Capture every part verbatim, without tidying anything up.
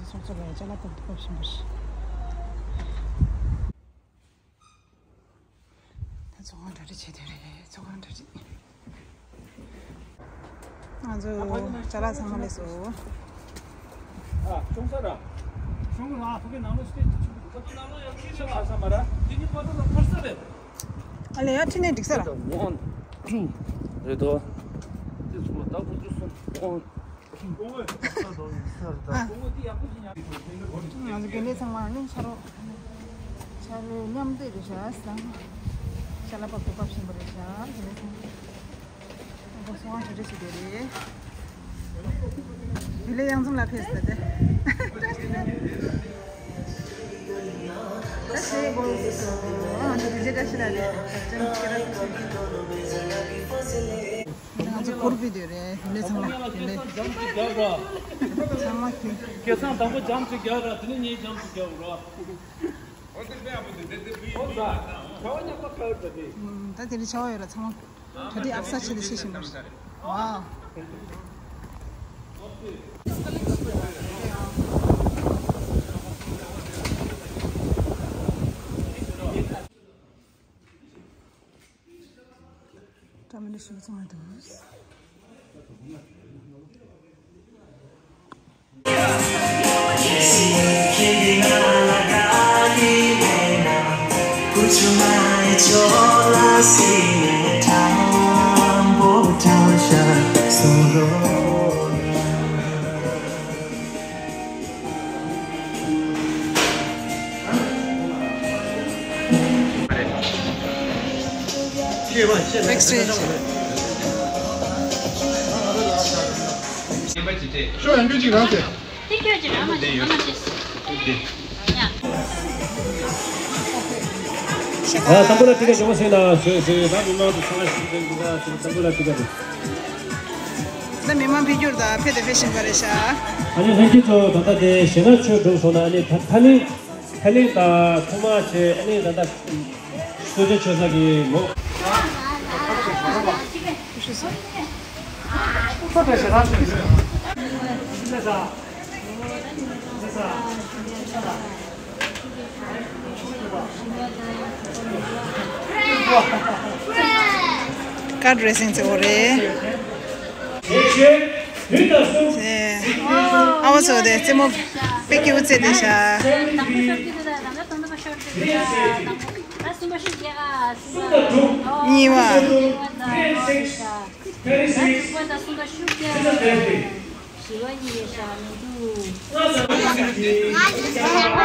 ཚོགས་གཙོ་ལ་ཅ་ལག་ཕབ་ཕབ་བཞིན་པ་རེད། ད་ཚོགས་ཁང་གྲ་སྒྲིག་བྱེད་དུས་རེད། ཚོགས་ཁང་གྲ་སྒྲིག་ང་ཚོ་ཅ་ལག་ཚང་མ་སླེབས་སོང་། ཨ། ཅུང་ཟད་ར། ཅུང་ལ་ཕ་གི་ནང་ལོགས་སྟེ་ཅུང་ཕ་གི་ནང་ལོགས་ཡང་ཅི་ཤ་ལ་ས་མ་ར། དེ་ནི་པ་ཏོ་ལ་ཕར་ས་རེད། ཨ་ལེ་ཡ་ཁྲིད་ནས་འགྲིག་ས་ར། ཝང་ཀྲུང་རེད་དོ། དེ་ཚོ་ལ་ད་ཁོ་ཚོ་སོང་ཝང་ཀྲུང་། ཨ། ང་ཚོ་དགེ་ལས་ཚང་མ་ནི་ཕྱག་རོགས། ཕྱག་རོགས་མཉམ་འདེགས་རེད་ཤག་ཟེར། ཅ་ལག་ཕབ་ཏུ་ཕབ་བཞིན་པ་རེད་ཤག་དགེ་ལས་ཚང་མ། ཨ་ཁོ་སོང་བ་ཞེ་དྲག་ཞིག་རེད། དེ་ལས་གཡང་འཛོམས་ལ་ཕེབས་ཟེར་ཏེ། ད་ཞེས་གོ། ཨ་ང་ཚོ་དེ་རྗེས་བཀྲ་ཤིས་ལགས་རེད། ཅང་ཁྱེད་རང་ཚོ་ཞིག་ང་ཚོ་གུར་བི་དེ་རེད། དེ་ལས་ཚང་མ་དེ་ལས་ཚང་མ་ཁྱེད། སྐལ་བཟང་དང་པོ་འཇམ་ཅིག་རྒྱག་ར། དེ་ནས་ངས་འཇམ་ཅིག་རྒྱག་ར། ཨོ་ད། ཁ་བ་ཉག་པ་ཁ་བ་ད་དེ། ད་དེ་ནས་ཆ་བ་ཡོད་ར་ཚང་མ། གྲ་སྒྲིག་ཨབ་ས་བྱས་ཏེ་ཤེས་བཞིན་པ་རེད། ཝའོ། ཏྲ་མི་ལི་ཤུགས་ཙམ་མ་འདུག Backstage. ཤོ་ཡང་ཁྱོད་ཅིག་རང་ཟེར། དེ་ཁྱོད་ཀྱི་རང་མ་ཅིག་རང་མ་ཅིག་ཨ། དམ་པ་ལ་ཐུགས་རྗེ་ཆེ་ཞུ་ཟེར་ན་ཟོས་ཟོས། ད་མི་མང་དུ་ཚང་མ་ཞིག་ཟེར་འདུག་ད་ཟེར། དམ་པ་ལ་ཐུགས་རྗེ་ཆེ། ད་མི་མང་ཕེབས་རྒྱུར་ད་ཕེབས་དང་ཕེབས་བཞིན་པ་རེད་ཤག་ཨ་ནི་ལྷན་རྒྱས་ཚོ་ད་ལྟ་དེ་གཞས་སྣ་ཆོས་སྒྲུབ་སོང་ན། ཨ་ནི་ད་ད་ནི་ད་ལན་ད་ཐུག་མ་བྱས། ཨ་ནི་ད་ལྟ་གསོལ་ཇ་མཆོད་ས་གི་ངོ་། ཀར་ཌི་རེ་སིང་བྱེད་དགོས་རེད། ཨ་བ་ཚོ་དེ་རྩེད་མོ་དཔེ་སྐྱིད་པོ་རྩེས་བསྡད་ཤག་གཉིས་པ།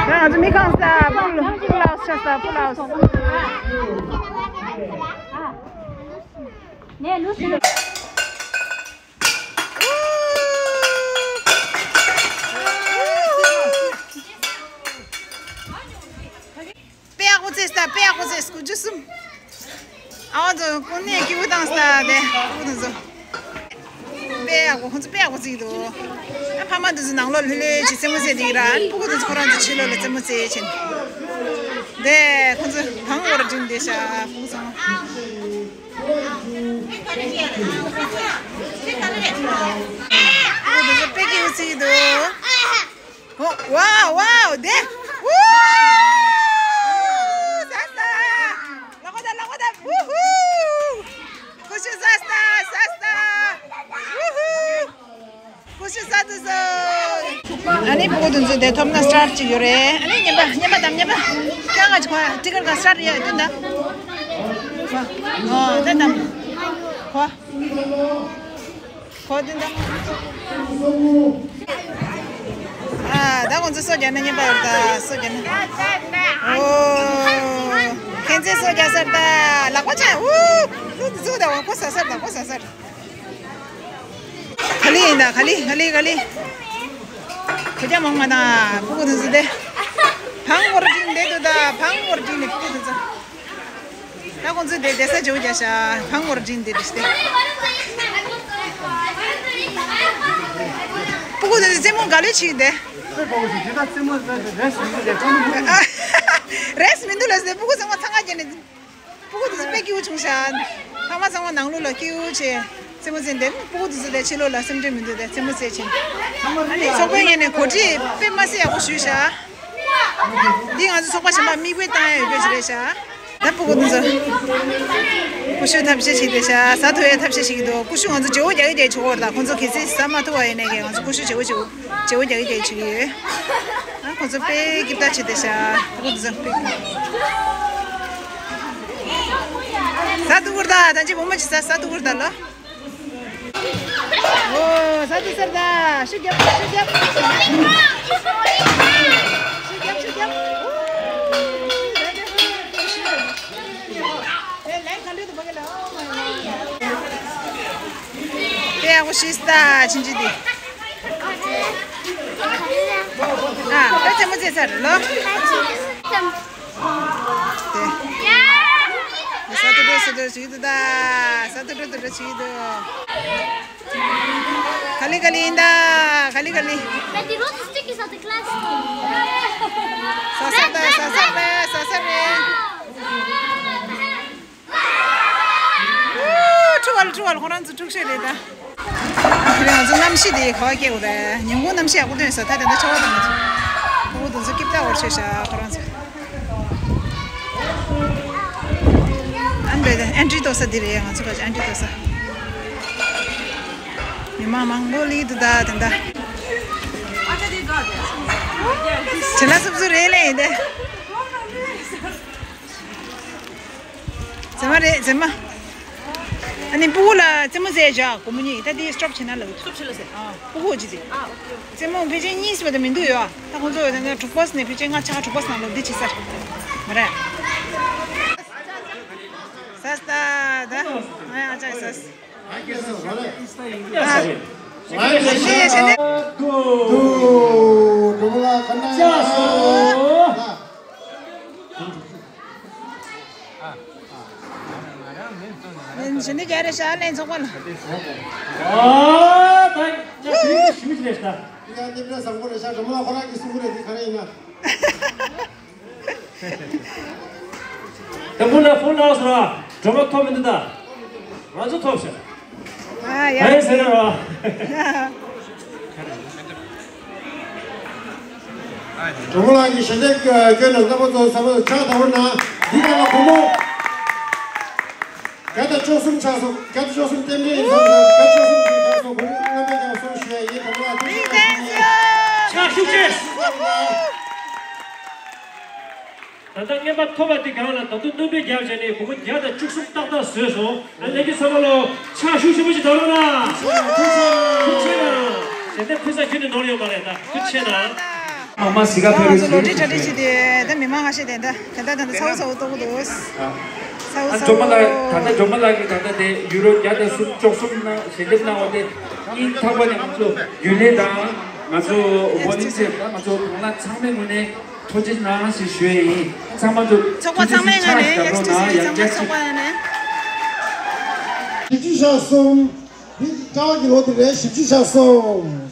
ང་ཚོ་མི་གང་ས་ཕུ་ལའོ་ཤ་ས་ཕུ་ལའོ། དཔེ་ཡག་པོ་རྩེས་ད། དཔེ་ཡག་པོ་རྩེས། དགུ་བཅུ་གསུམ། ཨ་བ་ཚོ་ཀུན་ནས་སྐྱིད་པོ་བཏང་ས་དེ། ཨ་བ་ཚོ་དཔེ་ཡག་པོ། ཁོང་ཚོ་དཔེ་ཡག་པོ་རྩེས་འདུག་ཨ་ཕ་མ་དེ་ཚོ་ནང་ལོགས་ལྷོད་ལྷོད་བྱས་རྩེད་མོ་རྩེས་བསྡད་ཀྱི་ར། ཨ་ནི་སྤུ་གུ་དེ་ཚོ་ཁོ་རང་ཚོ་ཕྱི་ལོགས་ལ་རྩེད་མོ་རྩེས་བྱས་ནས། དེ་ཁོང་ཚོ་བང་བོར་བསྒྲིགས་བསྡད་ཤག་སྤུ་གུ་ཚང་མ། སྤུ་གུ་དེ་ཚོ་དཔེ་སྐྱིད་པོ་རྩེས་འདུག་ཝའོ་ཝའོ་དེ། ཝུ། ཟ་ས། ལག་པ་ད་ལག་པ་ད། ཝུ་ཧུ། ཀུ་ཤུ་ཟ་ས། ཟ་ས། ཝུ་ཧུ། ཀུ་ཤུ་ཟ་དུ་ཟོ། ཨ་ནི་སྤུ་གུ་དེ་ཚོ་དེ་ཐོབ་ན་སི་ཊར་ཊི་ཅིག་ཡོད་རེད། ཨ་ནི་ངན་པ་ངན་པ་དམ། ངན་པ་ཀྱང་ང་ཅིག་ཁོ་ཊི་ཀེ་ཊི་ག་སི་ཊར་ཊི་ཡ་སྟོན་ད། ཨོ་ད་དམ་ཁོ། ཁོ་དེ་འདྲ། ཨ་ད་ཁོང་ཚོ་སོ་རྒྱག་ན་ཉན་པ་ཡོད་ད། སོ་རྒྱག་ན། ཨོ། ཁྱེད་ཚོས་སོ་རྒྱག་ས་རེད་ད། ལག་པ་འཆང་། ཨུ། ཟུག་ཟུག་ད། ཁོ་ཟ་ས་རེད་ད། ཁོ་ཟ་ས་རེད། ག་ལེ་ཡིན་ད། ག་ལེ་ག་ལེ་ག་ལེ། ཁོ་རྒྱ་མང་མ་ན་སྤུ་གུ་དེ་ཚོ་དེ། བང་བོར་བསྒྲིགས་བསྡད་འདུག་ད། བང་བོར་བསྒྲིགས་ནས་སྤུ་གུ་དེ་ཚོ། ད་ཁོང་ཚོས་དེ་བསྡད་ས་བྱེད་རྒྱུ་བྱ་ཤག་བང་བོར་བསྒྲིགས་བསྡད་དེ་ཤི་སྟེ། སྤུ་གུ་དེ་ཚོས་རྩེད་མོ་ག་ལེ་བྱེད་ཀྱི་བསྡད། རེས་མི་འདུག་ལབ་ཟེར། སྤུ་གུ་ཚང་མ་འཚང་ཁ་བརྒྱབ་ནས། སྤུ་གུ་དེ་ཚོ་དཔེ་སྐྱིད་པོ་བྱུང་ཤག་ཕ་མ་ཚང་མ་ནང་ལོགས་ལ་སྐྱིད་པོ་བྱས་རྩེད་མོ་རྩེས་བསྡད། སྤུ་གུ་དེ་ཚོ་དེ་ཕྱི་ལོགས་ལ་སེམས་ཁྲལ་མི་འདུག་དེ་རྩེད་མོ་རྩེས་བྱས། ཚོགས་པའི་ངོས་ནས་གོ་སྒྲིག་དཔེ་མ་ ལགས་སེ་ཡག་པོ་ཞུས་ཤག་འདི་ང་ཚོ་ཚོགས་པ་གཞན་པ་མིག་དཔེ་བཏང་ཡ་ཡོད་པ་ཞིག་རེད་ཤག་ད་ཕྲུ་གུ་འདི་ཚོ་ཀུ་ཤུ་ཐབས་ཤེས་བྱེད་བསྡད་ཤག་ཟ་ཐུབ་ཡ་ཐབས་ཤེས་བྱེད་ཀྱི་འདུག་ཀུ་ཤུ་ང་ཚོ་བརྗེ་པོ་རྒྱག་གི་བསྡད་ཆོག་གི་རེད། ད་ཁོང་ཚོ་གལ་སྲིད་ཟ་མ་ཐུབ་པ་ཡིན་ནའི་ང་ཚོ་ཀུ་ཤུ་བརྗེ་པོ་བྱེད་བརྗེ་པོ་རྒྱག་གི་བསྡད་བྱེད་ཀྱི་ཡོད། ཨ་ཁོང་ཚོ་དཔེ་སྐྱིད་པོ་བྱེད་བསྡད་ཤག་ཕྲུ་གུ་འདི་ཚོ་དཔེ། ཟ་ཐུབ་ཀྱི་རེད། ད་ད་ཅི་བུ་མོ་ཅིག་ཟ་ཟ་ཐུབ་ཀྱི་རེད་ད་ལོ། ཨོ། ས་དེ་སར་ད། ཤུགས་རྒྱབ་ཤུགས་རྒྱབ། ཤུགས་རྒྱབ་ཤུགས་རྒྱབ། ཨོ། ལན་ག་འདྲ་འདུག་བ་ག་ལ། ཨོ་མའི་གོཌ། དཔེ་ཡག་པོ་ཤེས་ད་ཕྱིན་ཅི་དེ། ཨ་ད་རྩེད་མོ་རྩེ་ཚར་ལོ། དེ། ས་ཏུ་ཏུ་ས་ཏུ་ཅིག་ཏུ་ད། ས་ཏུ་ཏུ་ཏུ་ཅིག་ཏུ། ག་ལེ་ག་ལེ་ཡིན་ད། ག་ལེ་ག་ལེ། But the road is sticky, so the class. ས་ས་རེད། ས་ས་རེད། ས་ས་རེད། ཨུ། ཁྲུ་བལ་ཁྲུ་བལ་ཁོ་རང་ཚོ་འཁྲུག་ཤོས་རེད་ད། དེ་རིང་ང་ཚོ་གནམ་གཤིས་དེ་ག་པར་སྐྱེ་དགོས་རེད། ཉིན་གུང་གནམ་གཤིས་ཡག་པོ་ཐོན་སོང་། ད་དེ་འདྲ་ཆར་པ་དང་མ་ཐུག་ཕྲུ་གུ་དེ་ཚོ་སྐྱིད་པོ་འོར་ཆོད་ཤག་ཁོ་རང་ཚོ། ཨན་བེ་ཨན་ཊི་ཏོ་ས་འདི་རེད། ང་ཚོ་ག་ཅི་ཨན་ཊི་ཏོ་ས། མི་མང་མང་པོ་སླེབས་འདུག་ད་དེ་འདྲ། བྱེད་ལ་སུབ་སུབ་རེད་ལེ་ཡིན་ཏེ། མཛེས་མ་རེད་མཛེས་མ། ཨ་ནི་སྤུ་གུ་ལ་རྩེད་མོ་རྩེ་བྱ་སྒོར་མོ་གཉིས། ད་འདི་སི་ཊོབ་བྱེད་ན་ལབ་འདུག་སི་ཊོབ་བྱེད་ལ་ཟེར། ཨ་སྤུ་གུ་གཅིག་དེ། ཨ་ཨོ་ཁེ་ཨོ་ཁེ། རྩེད་མོ་ཕལ་ཆེར་གཉིས་ཙམ་དེ་མི་འདུག་ཡོད། ཨ་ད་ཁོང་ཚོ་ཡང་ན་དྲུག་པ་ནས་ཕལ་ཆེར་ལྔ་ཆ་དྲུག་པ་ནང་ལོགས་འདི་བྱེད་ས་མ་རེད། ཟ་ས་ད་ང་ཡང་ཨ་ཅག་ཟ་ས། ཨ་ཞེ་ནས་ཞེ་ནས། ཞེ་ནས་རྒྱ་རེ་ཤ་ལེན་ཚོགས་པ་ལ། ཨ་ད་ཡ་དེ་ཞུ་ཞེ་ནས་ད། ཡ་ནེ་པྲ་བཟང་པོ་རེད་ཤག་སྒྲོལ་མ་ལགས་ཁོ་རང་གིས་གསུང་གི་རེད། དེ་ག་རེ་ཡིན་ན། དང་པོ་ལ་ཕུལ་ལགས་སོ་ར། སྒྲོལ་མ་ཐོབ་མི་འདུག་ད། ང་ཚོ་ཐོབ་ཤག་ཨ་ཡ། ཨ་ཡ་ཟེར་ར་བ། སྒྲོལ་མ་ལགས་ཀྱིས་ཞལ་འདེབས་སྐྱོན་ནས་རྣམ་པ་ཚོ་ཚང་མ་ཕྱག་དང་པོ་ན་འདི་ག་ལ་སྒོར་མོ་བརྒྱ་དང་བཅུ་གསུམ་ཆགས་སོང་། བརྒྱ་དང་བཅུ་གསུམ་རྟེན་འབྲེལ་ཡིན་ཙང་བརྒྱ་དང་བཅུ་གསུམ་གྱི་ཆགས་སོང་། སྒོར་མོ་རྣམ་པས་ཀྱང་གསུངས་ཞུ་ཡ་ཡིན། དང་པོ་ལ་ཐུགས་རྗེ་ཆེ། ཕྱག་ཤུགས་ཆེ། ད་ལྟ་རྔན་པ་ཐོབ་པ་དེ་སྒང་ལ་ད་དུང་སྣོན་པ་བརྒྱབ་བྱས་ནས་སྒོར་མོ་བརྒྱ་དང་བཅུ་གསུམ་ཏག་ཏག་བཟོས་སོང་། ཨ་ལས་ཀྱི་ཚང་མ་ལོ་ཕྱག་ཤུགས་ཆེན་པོ་ཞིག་བཏང་རོགས་གནང་། ཐུགས་རྗེ་ཆེ་གནང་། ཞལ་འདེབས་ཕུལ་ས་ཁྱོན་ནས་ནོར་ཡོད་མ་རེད། ད་ཐུགས་རྗེ་ཆེ་གནང་། མ་མ་སི་ཀ་ཕེ་རི་ལོ་ཊ་རི་ཊ་རི་ཆེ་དེ་ད་མི་མང་ཁ་ཤས་དེ་ད་ག་ད་ད་ད་ཚ་བོ་ཚ་བོ་ཏོག་ཏོག་ཚ་བོ་ཨ་ཚ་སྒྲོལ་མ་ལགས་ད་ལྟ་བོ། སྒྲོལ་མ་ལགས་ཀྱིས་ད་ལྟ་དེ་ཡུ་རོ་བརྒྱ་དང་གསུམ་བཅུ་གསུམ་གནང་ཞལ་འདེབས་གནང་བ་དེ་སྙིང་ཐག་པ་ནས་ང་ཚོ་རྒྱུན་ལས་དང་ང་ཚོ་ཝོ་ལན་ཊི་ཡར་དང་ང་ཚོ་གང་ལ་ཚང་མའི་ངོས་ནས། ཐུགས་རྗེ་གནང་ཞེས་ཞུ་ཡས་ཡིན། ཚང་མ་ཚོ་ཚོགས་པ་ཚང་མའི་ངོས་ནས། ཨེ་སི་ཊི་སི་ཚང་མ་ཚོགས་པ་ཡིན་ནས། བཞི་བཅུ་ཞག་གསུམ། འདི་ཀ་བ་གི་ལོ་དེ་རེད། བཞི་བཅུ་ཞག་གསུམ།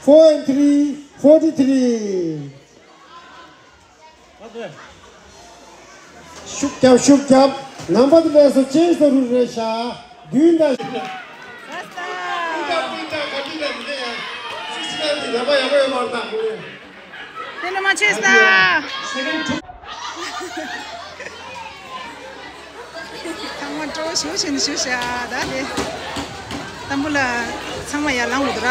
Four and three, forty-three. ཤུགས་རྒྱབ་ཤུགས་རྒྱབ། ནམ་བར་དུ་ལས་སུ་ཅེས་སུ་རུ་རེད་ཤག་བདུན་དང་། སྤུན་ཀྱག་སྤུན་ཀྱག་ག་དུས་ད་འདི་ཡང་སུ་ཞིག་ཡང་འདི་ལབ་པ་ཡག་པོ་ཡོད་མ་རེད་ད། དེ་ནི་མ་ཆེ་ས། ཚང་མ་སྤྲོ་བོ་ཞེ་པོ་ཞིག་ཞུ་ཤག་ད་དེ། དང་པོ་ལ་ཚང་མ་ཡར་ལངས་འོང་དུ་ར།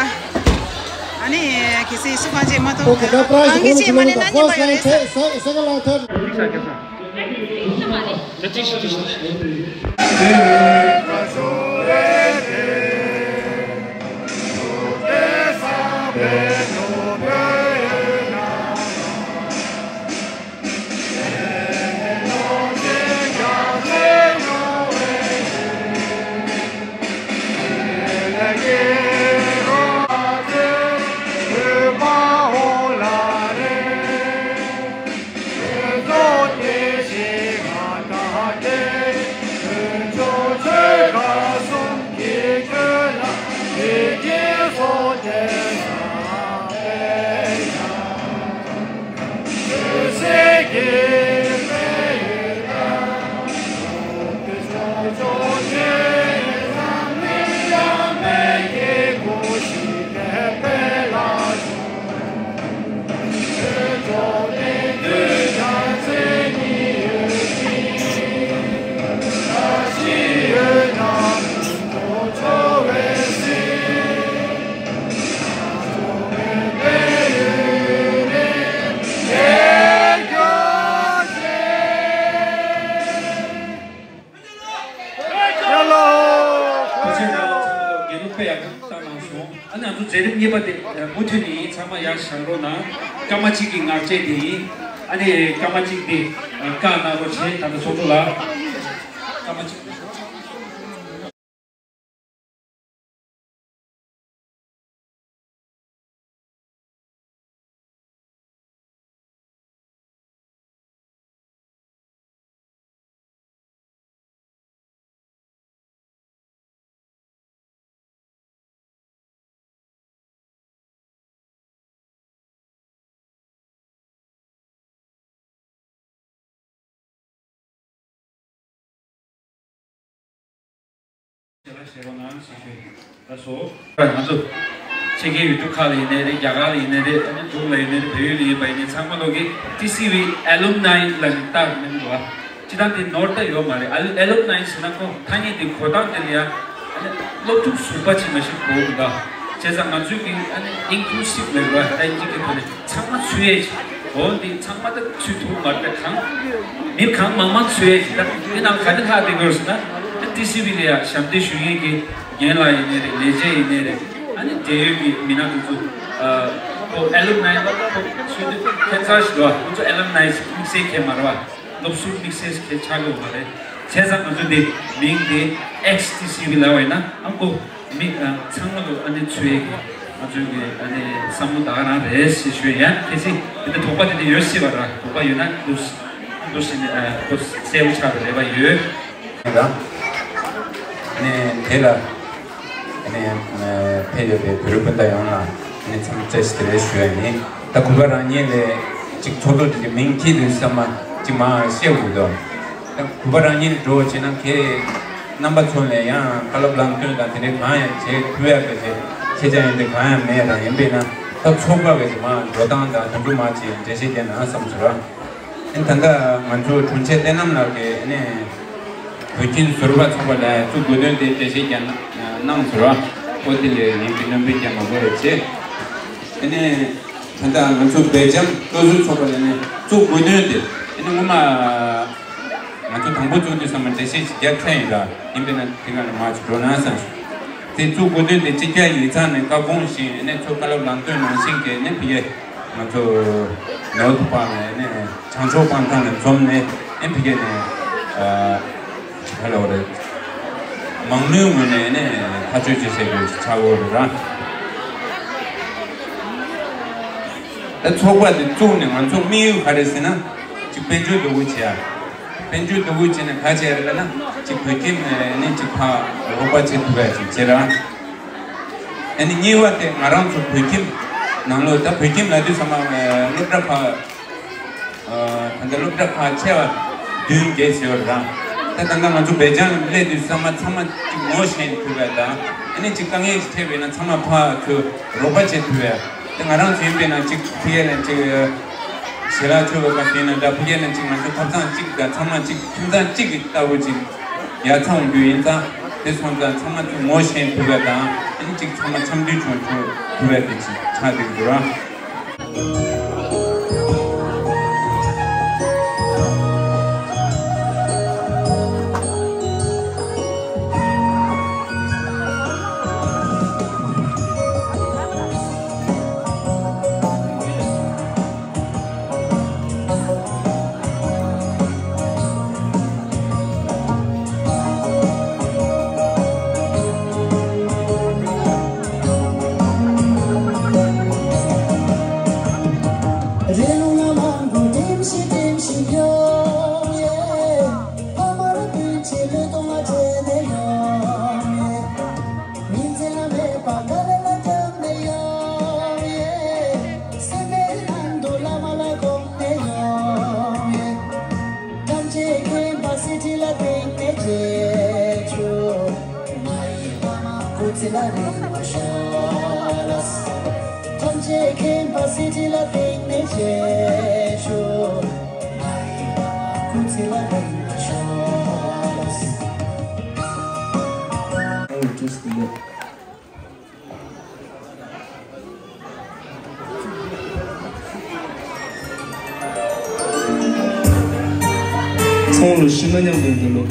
ཨ་ནི་གལ་སྲིད་སུ་གང་ཅིག་མ་གཏོགས་ཨོ་ཁེ། ད་པ་ར་གང་གི་ཅིག་མ་ནི་ན་ཉན་པ་ཡོད་རེད་ཟེར། སེ་ཀན་ལ་ཐར། པ་དེ་མུ་མཐུད་ནས་ཡིན། ཚང་མ་ཡར་བཞེངས་རོགས་གནང་། སྐར་མ་གཅིག་གི་ངག་བཅད་དེ་ཡིན། ཨ་ནི་སྐར་མ་གཅིག་དེ་བཀའ་གནང་རོགས་བྱེད། ད་ལྟ་ཚོགས་གཙོ་ལགས། སྐར་མ་གཅིག་ལ་ཞེས་པ་ནང་ཞེས་ཞུས་ལ་སོ། ང་ཚོ་ཕྱི་རྒྱལ་ཡུལ་གྲུ་ཁག་ལ་ཡིན་ནའི་རེད། རྒྱ་གར་ལ་ཡིན་ནའི་རེད། ཨ་ནི་འབྲུག་ལ་ཡིན་ནའི་རེད། བལ་ཡུལ་ལ་ཡིན་པ་ཡིན་ནའི་ཚང་མ་ལོག་གི་ཊི་སི་ཝི་ཨེ་ལུམ་ནའི་ལ་ནི་ལྟ་མིན་འགྲོ་བ། སྤྱི་བཏང་དེ་ནོར་ད་ཡོད་མ་རེད། ཨེ་ལུམ་ནའི་ཟེར་ན་ཁོ་ཐ་སྙད་དེ་གོ་སྟངས་དེ་ལ་ཡ་ཨ་ནི་སློབ་ཕྲུག་ཟུར་པ་ཅིག་མ་ཞིག་གོ་གི་འདུག་བྱས་ཙང་ང་ཚོས་ཀྱི་ཨ་ནི་ཨིན་ཀུ་ལུ་སིབ་ལབ་ར། ད་ཨིན་ཇི་གི་ཐོག་ནས་ཚང་མ་ཚུད་ཡས་ཅིག་འོ་འདི་ཚང་མ་ད་ཚུད་ཐུབ་མ་རེད། གང་མི་གང་མང་མང་ཚུད་ཡས་ཅིག་ད་འདི་ནང་ག་འདི་ལྷག་བསྡད་དགོས་ཟེར་ན། ད་ཊི་སི་ཝི་ལ་ཡ་ཞབས་འདེགས་ཞུ་མཁན་གྱི་རྒན་ལགས་ཡིན་ནའི་རེད། ལས་བྱེད་ཡིན་ནའི་རེད། ཨ་ནི་འབྲེལ་ཡོད་ཀྱི་མི་སྣ་དེ་ཚོ་ཁོ་ཨེ་ལུམ་ནའི་ཁོ་ཚུད་དུས་ཁྱད་མཚར་ཞིག་འདུག་ཁོ་ཚོ་ཨེ་ལུམ་ནའི་དམིགས་བསལ་གྱི་མ་རེད་བ། སློབ་ཟུར་དམིགས་བསལ་གྱི་ཆགས་ཡོད་མ་རེད། བྱས་ཙང་ང་ཚོ་འདི་མིང་འདི་ཨེགས་ཊི་སི་ཝི་ལབ་པ་ཡིན་ན་ཨ་ཁོ་མི་ཚང་མ་ལོ་ཨ་ནི་ཚུད་ཡས་ཀྱི་ང་ཚོའི་གི་ཨ་ནི་བསམ་བློ་ད་ག་རང་རེད་ཞེས་ཞུ་ཡ། གལ་སྲིད་འདི་འདྲ་དོགས་པ་དེ་འདྲ་ཡོད་སྲིད་པ་ར། དོགས་པ་ཡོད་ན་འདུག་འདུག་ཟེར་ནས་ཁོ་གསལ་པོ་ཆགས་པའི་རེ་བ་ཡོད། ར། ནས་དེ་ལ་ནས་ཕེབས་ཡོད་པའི་བོད་རིགས་སྤུན་ཟླ་ཡོངས་ལ་ནས་འཚམས་འདྲི་བཀྲ་ཤིས་བདེ་ལེགས་ཞུ་ཡ་ཡིན། ད་གུས་པ་རང་ཉིད་ལས་ཅིག་ཚོགས་གཙོ་དེ་གི་མིང་ཁྱེད་དུས་ཙམ་པ་ཅིག་མ་བཤད་དགོས་འདུག་ད་གུས་པ་རང་ཉིད་འགྲོ་བྱས་ན་ཁྱེད་རྣམ་པ་ཚོ་ལས་ཡང་བཀའ་སློབ་ལམ་སྟོན་དང་དེ་འདྲའི་གང་ཡང་བྱེད་ཐུབ་ཡ་གི་ཁྱེད་ཁྱེད་ཅག་ཡོན་ཏན་གང་ཡང་མེད་རང་ཡིན་པས་ན། ད་ཚོགས་པ་གི་ཅིག་མ་འགྲོ་སྟངས་དང་དོན་འགྲུབ་མ་ཅིག་འགྲེལ་བཤད་རྒྱག་ན་བསམ་ཚུལ་ར། ཨ་ནི་ད་ལྟ་ང་ཚོ་དྲུང་ཆེ་བསྟན་རྣམ་ལགས་ཀྱིས་ཨ་ནི་བོད་ཁྱིམ་ཟུར་པ་ཚོགས་པ་ལ་བཙུགས་དགོས་དོན་དེ་འགྲེལ་བཤད་ཀྱང་གནང་ཟེར་བ། ཨོ་དེ་ལས་ངས་ཀྱི་རྣམ་པའི་རྒྱ་མ་དགོས་རེད་བྱས། ཨ་ནི་ད་ལྟ་ང་ཚོ་སྦེལ་ཇམ་སློབ་ཟུར་ཚོགས་པ་ལ་ནི་བཙུགས་དགོས་དོན་དེ་ཨ་ནི་ངོ་མ་ང་ཚོ་དང་པོ་བཙུགས་དུས་ཙམ་པ་འགྲེལ་བཤད་ཅིག་རྒྱག་ཚར་ཡིན་ར། ཡིན་པས་ན་དེ་ག་ལ་མ་ཅིག་འགྲོ་ན་བསམ་ཞུ། དེ་བཙུགས་དགོས་དོན་དེ་སྤྱི་ཁྱབ་ཡིག་ཚང་ནས་བཀའ་དགོངས་བཞིན་ཨ་ནི་ཚོ་བཀའ་སློབ་ལམ་སྟོན་ནང་བཞིན་གྱི་ཨ་ནི་ཕ་གི་ང་ཚོ་ནོར་བུ་པང་ནས་ནས་བྱང་ཕྱོགས་སྤང་ཐང་ནས་འཛོམས་ནས་ཨེམ་ཕི་ཀེ་ནས་ཧ་ལོ་རེད། མང་མོས་ངོས་ནས་ནས་ཐག་གཅོད་བྱེད་བྱེད་དགོས་ཆགས་ཡོད་རེད་ར། ད་ཚོགས་པ་འདི་བཙུགས་ནས་ང་ཚོ་དམིགས་ཡུལ་ག་རེ་ཟེར་ན་ཅིག་དཔལ་འབྱོར་འདུ་འགོད་བྱེད་ཡ། དཔལ་འབྱོར་འདུ་འགོད་བྱས་ནས་ག་བྱས་རེད་ལབ་ན་ཅིག་བོད་ཁྱིམ་ནས་ནི་ཅིག་ཕར་རོགས་པ་བྱེད་ཐུབ་ཡ་ཅིག་བྱེད་ར། ཨ་ནི་གཉིས་པ་དེ་ང་རང་ཚོ་བོད་ཁྱིམ་ནང་ལོགས་ད་བོད་ཁྱིམ་ལབ་དུས་ཚང་མ་སློབ་གྲྭ་ཁག་ད་ལྟ་སློབ་གྲྭ་ཁག་ཆེ་བ་བདུན་བརྒྱད་ཟེར་བ་རེད་ར། ད་ད་ལྟ་ང་ཚོ་སྦེལ་ཇམ་སླེབས་དུས་ཚང་མ་ཚང་མ་ཅིག་ངོ་ཤེས་ཐུབ་པ་དང་ཨ་ནི་ཅིག་དཀའ་ངལ་ཞིག་འཕྲད་པ་ཡིན་ན་ཚང་མ་ཕར་ཚུར་རོགས་པ་བྱེད་ཐུབ་པ། ད་ང་རང་ཚོ་ཡིན་པས་ན་ཅིག་ཕི་ཨེ་ལ་ཅིག་ཞལ་ལག་མཆོད་པའི་སྐབས་སུ་ཡིན་ན་འདྲ་ཕི་ཨེ་ལ་ཅིག་ང་ཚོ་ཐབ་ཚང་གཅིག་དང་ཚང་མ་ཅིག་ཁྱིམ་ཚང་གཅིག་གི་ལྟ་བུ་ཅིག་ཡར་ཚང་རྒྱུ་ཡིན་ཙང་། དེ་སོང་ཙང་ཚང་མ་ཚོ་ངོ་ཤེས་ཐུབ་པ་དང་ཨ་ནི་གཅིག་ཚང་མ་འཆམ་མཐུན་བྱུང་ཐུབ་ཐུབ་པ་དེ་ཅིག་ཆགས་བསྡད་འདུག་ར། རེ་ལུང་ལ་མང་པོ་ལྡེམ་ཞིག་ལྡེམ་ཞིག་ཡོང་ཡེ། ཕ་མར་སྤུན་མཆེད་བློས་གཏོང་ལ་བྲེལ་ནས་ཡོང་ཡེ། ཉིན་མཚན་ལ་མེད་པ་དཀའ་ལས་ལ་བརྒྱབ་ནས་ཡོང་ཡེ། སེམས་པའི་ནང་དུ་བླ་མ་ལ་དགོངས་ནས་ཡོང་ཡེ། ཐམས་ཅད་མཁྱེན་པ་གསེར་ཁྲི་ལ་བཏེགས་ནས་མཇལ་བཅུག་ང་ཡི་བླ་མ་སྐུ་ཚེ་ལ་རིང་པོ་ཤོག་ལགས། ཐམས་ཅད་མཁྱེན་པ་གསེར་ཁྲི་ལ་བཏེགས་ནས་མཇལ་བཅུག་ང་ཡི་བླ་མ་སྐུ་ཚེ་ལ་རིང་པོ་ཤོག་ལགས། ཚོང་ལ་ཤི་ན་མཉམ་དུ་འདི་ལོ།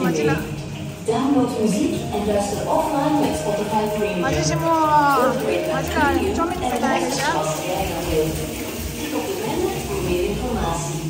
Download music and does the offline at Spotify Premium. Don't wait until you and next cross the avenue. Pick up the menu for more information.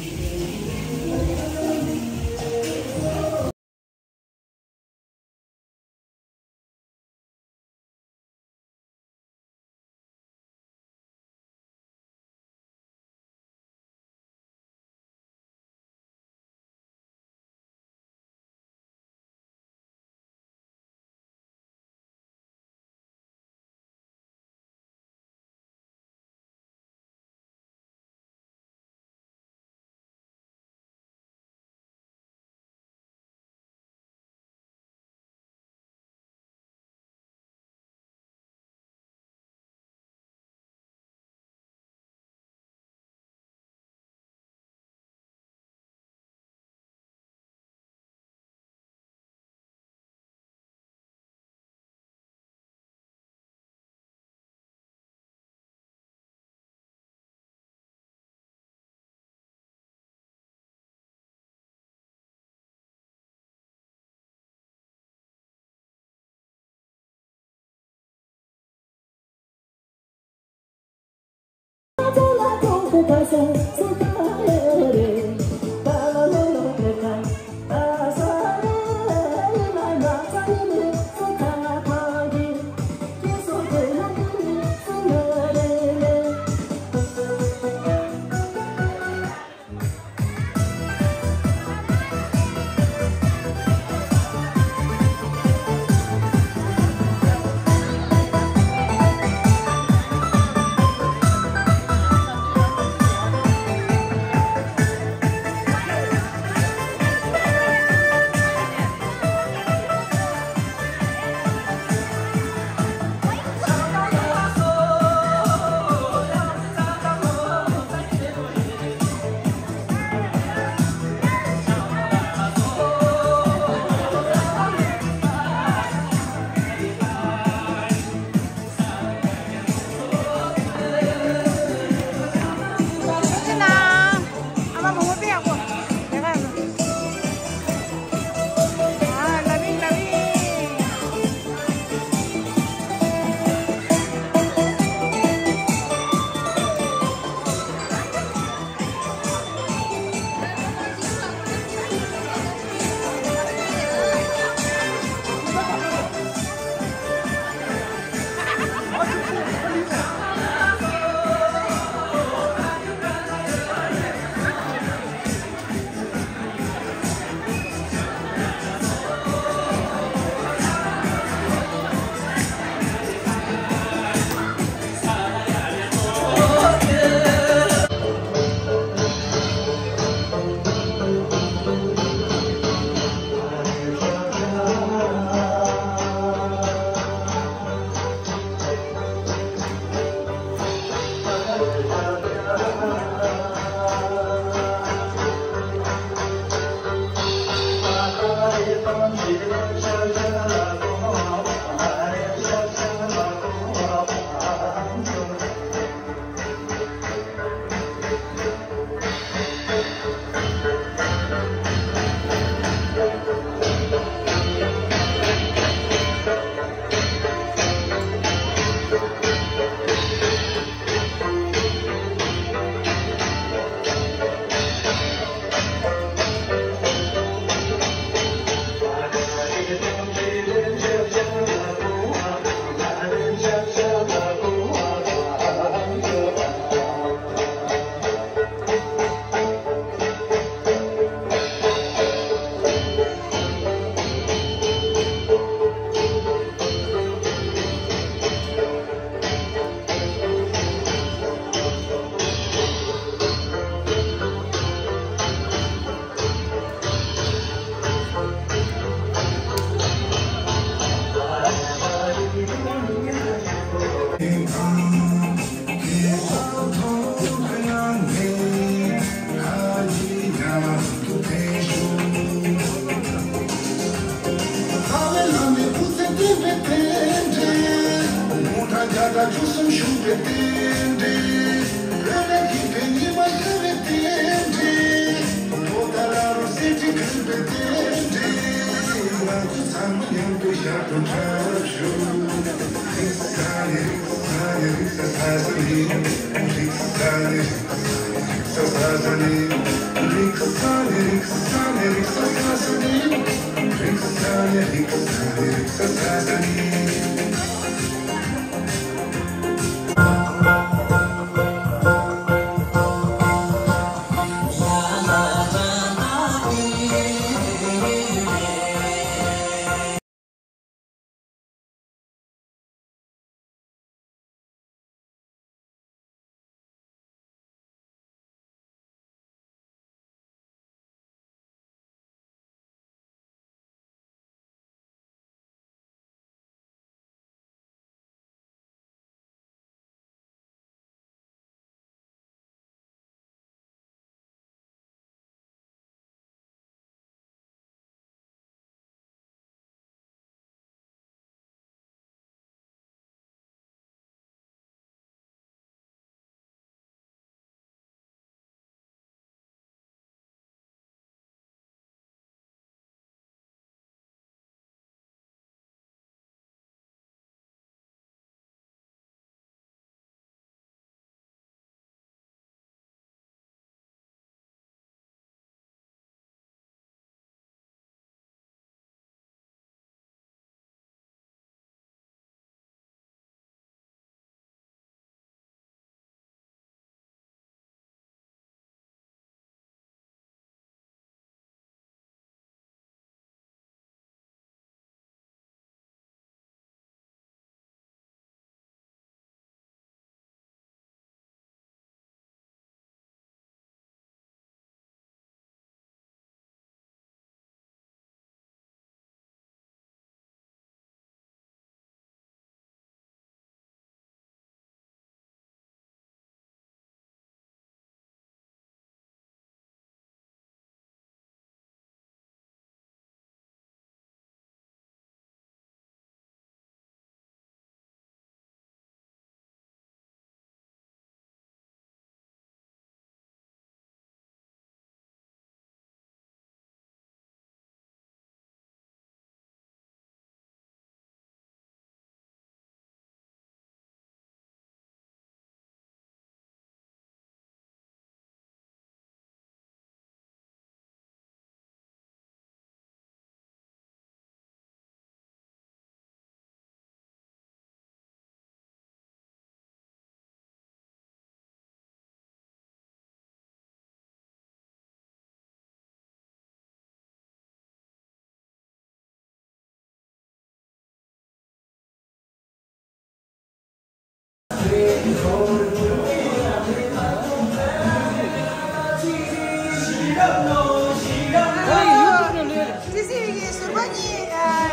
ཏི་སི་ཝི་གི་ཟུར་པ་གཉིས།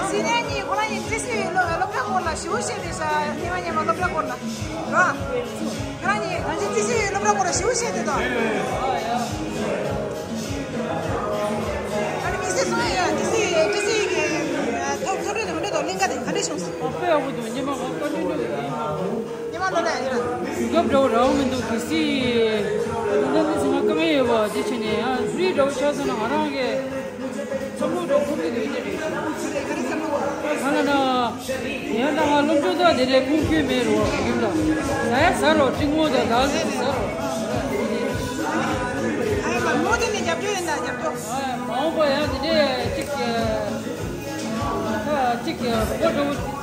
སི་ནིཡར་གཉིས། ཁོ་རང་གཉིས་ཏི་སི་ཝི་སློབ་སློབ་གྲྭ་སྐོར་ལ་ཞེ་པོ་བཤད་བསྡད་ཤག་སྔོན་མ་སྔོན་མ་སློབ་གྲྭ་སྐོར་ལ་རེད་པ། ཁྱེད་རང་གཉིས་གང་ཅི་ཏི་སི་ཝི་སློབ་གྲྭ་སྐོར་ལ་ཞེ་པོ་བཤད་བསྡད་དོ། ཨ་ནི་དམིགས་བསལ་སོང་ཡ། ཏི་སི་ཝི་ཏི་སི་ཝི་གི་ཐོབ་ཐོབ་གྲོལ་དང་མི་འགྲོ་དང་གླིང་ག་དེ་ག་འདྲ་བྱུང་སོང་། ཨ་དཔེ་ཡག་པོ་འདུག་སྔོན་མ་ང་བཀའ་འདྲི་འདྲི་ཡིན། སྔོན་མ་ལོ་ལ་ཡིན་ན། དུས་སྐབས་འདྲ་བོ་རག་མི་འདུག་ཏི་སི་ཝི་ད་ལྟ་འདི་ཚོ་ང་བཀའ་མོལ་ཡོད་པ་དེ་བྱས་ནས་ཡང་ཕི་རི་འདྲ་བོ་ཆགས་སོང་ན་ང་རང་གི་བསམ་བློ་འདྲ་བོ་འཁོར་གྱི་འདུག་ཡིན་ནའི་རེད། གང་ལ་ན། ཡང་ད་ང་སློབ་སྦྱོང་ད་དེ་འདྲའི་ཁུངས་སྐྱེལ་མེད་རེད་བ། རྒན་ལགས། ད་ཡ་ཟ་རོགས། ཀྲིག་མོ་དང་དག་ལེ་ཟ་རོགས། ཨ་ཡ་མ་མོ་དེ་ནས་རྒྱབ་སྐྱོར་ཡིན་ན་རྒྱབ་སྐྱོར། ཨ་ཡ་མ་འོངས་པ་ཡང་དེ་འདྲའི་ཅིག་ད་ཅིག་སྒོ་འགྲོ་ཅིག་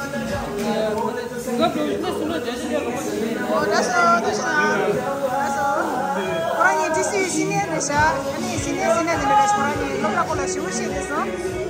སྒོ་འགྲོ་ནས་སུ་ལ་འདྲ་ཞིག་ཡོད་པ། ཨོ་ད་སོ་ད་ཤི་ན་ད་སོ། ཁོ་རང་གཉིས་ཏི་སི་ཝི་སི་ནིཡར་རེད་ཤག་ཨ་ནི་སི་ནིཡར་སི་ནིཡར་དེ་འདྲ་རེད། ཁོ་རང་གཉིས་སློབ་གྲྭ་སྐོར་ལ་ཞེ་པོ་བཤད་བསྡད་སོང་།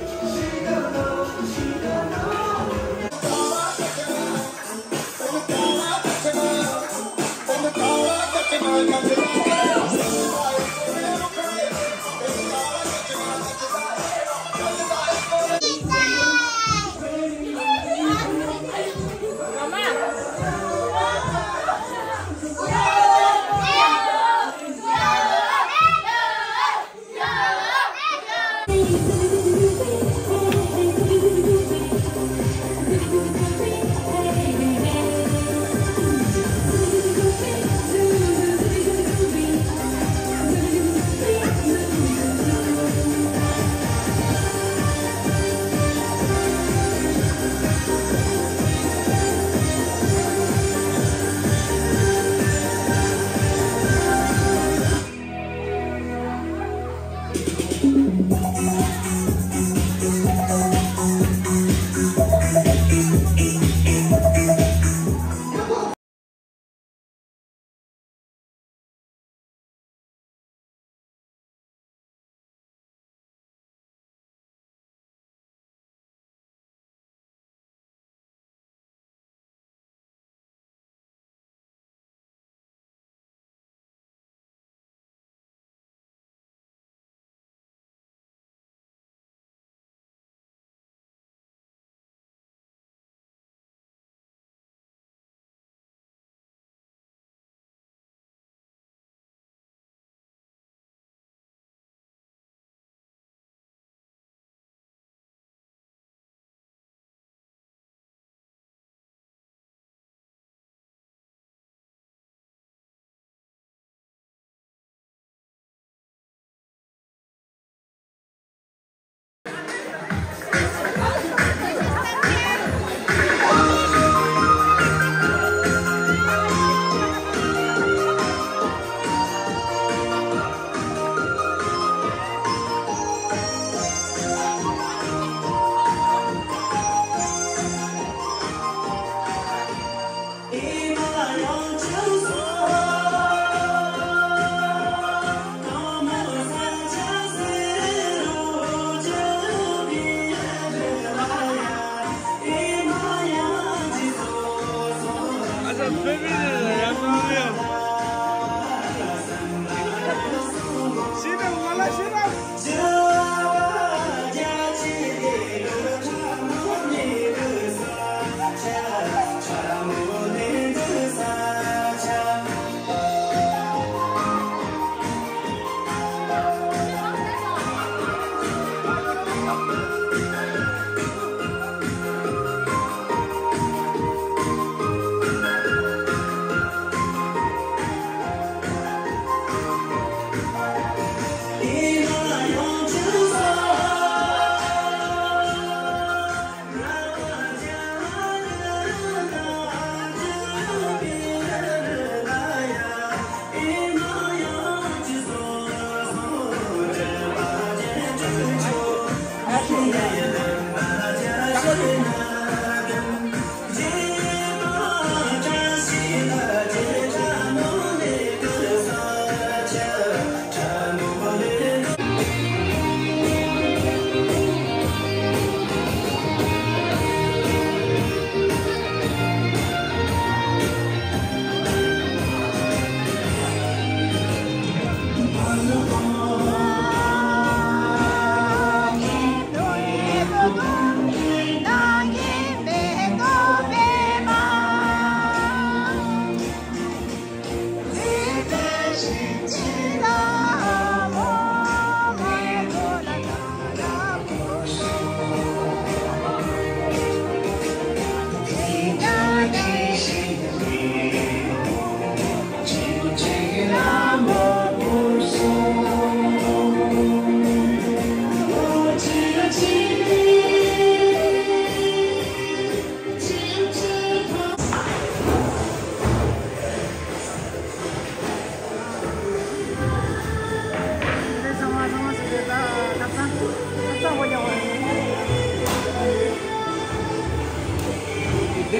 ཨོ་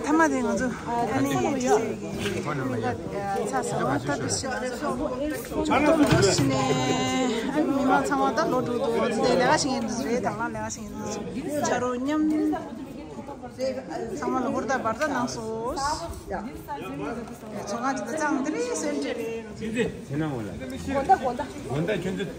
ཐ་མ་དེ་ང་ཚོ་ཨ་ནི་ཚ་ས་བ་ཏ་དུ་ཤི་ལ་ཚ་ཏོམ་དུ་ཤི་ནས་ཨ་ནི་མི་མང་ཚང་མ་ད་ལོ་དྲུག་ཏུ་འོ་དེ་ལས་ཀ་ཞིག་ཡིན་འདུག་རེད། དང་བླངས་ལས་ཀ་ཞིག་ཡིན་འདུག་ཇ་རོ་མཉམ། ཚང་མ་ལ་ཧུར་ཐག་བར་ཐག་གནང་སོང་། ཚོང་ཁང་ཅིག་ཏུ་ཚང་འདི་རེད་སེམས་ཁྲལ་རེད། དེ་ན་འོ་ལ། དགོན་བདག་དགོན་བདག་དགོན་བདག་ཁྱོད་ཚོ།